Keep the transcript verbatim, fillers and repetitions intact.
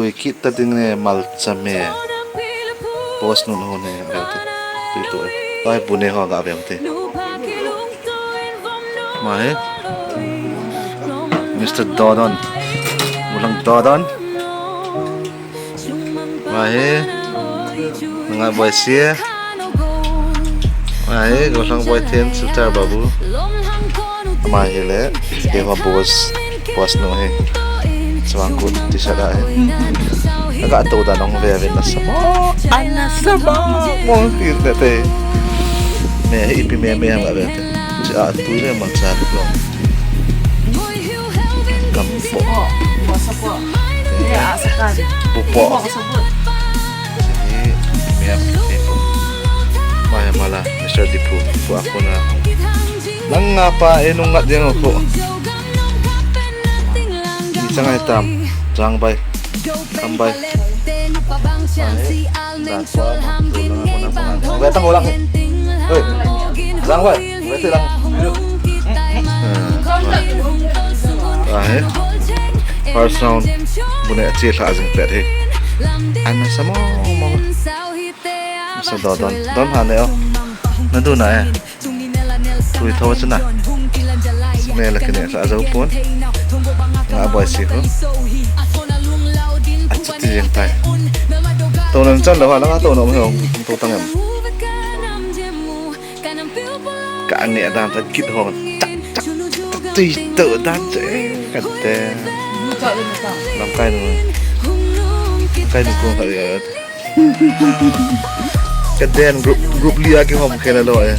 Kit ta ding ne malcha me. Boss nun ho ne, a ve te. Tui tu e. Tua hi bu ne ho ga ve te. Ama hi Mister Dodon. Gollhang Dodon. Ama hi Nanga Boisi. Ama hi Gollhang Boithin, Silchar Babu. Ama hi le, keiho boss, boss nu hi. Chawang Kut T-shirt a hi. Aga to da nong ve ve na sa mo. Ana sa mo. Mo ti le te. Me hi ipi me me ham ga ve te. Chi a tu le mang sa lo. Kam po. Pupo. Ni mia kipu. Maya mala, Mister Dipu, pu aku na. Nang ngapa e nung ngat jeng ko. Ni chang ai tam, chang bai. Tam bai. Bai tang ulang. Oi. Lang bai. Bai te lang. Ah, eh. First round. Bu ne chi lha jing pet hi. Ana sa mo mo. Sa do don. Don ha ne o. Na du na e. Tui tho chu na. Ne la kene sa jo pon. Nga Boisi ho. A chu ti jeng tai. To nan chan lo ha la to no mo. To tang em. Ka nge dan ta kit ho. Chak chak chak ti to dan che. Ka te. Lam kai nu. Kai nu ko ka ya. Ka den group, group li a kihom khel a lo e.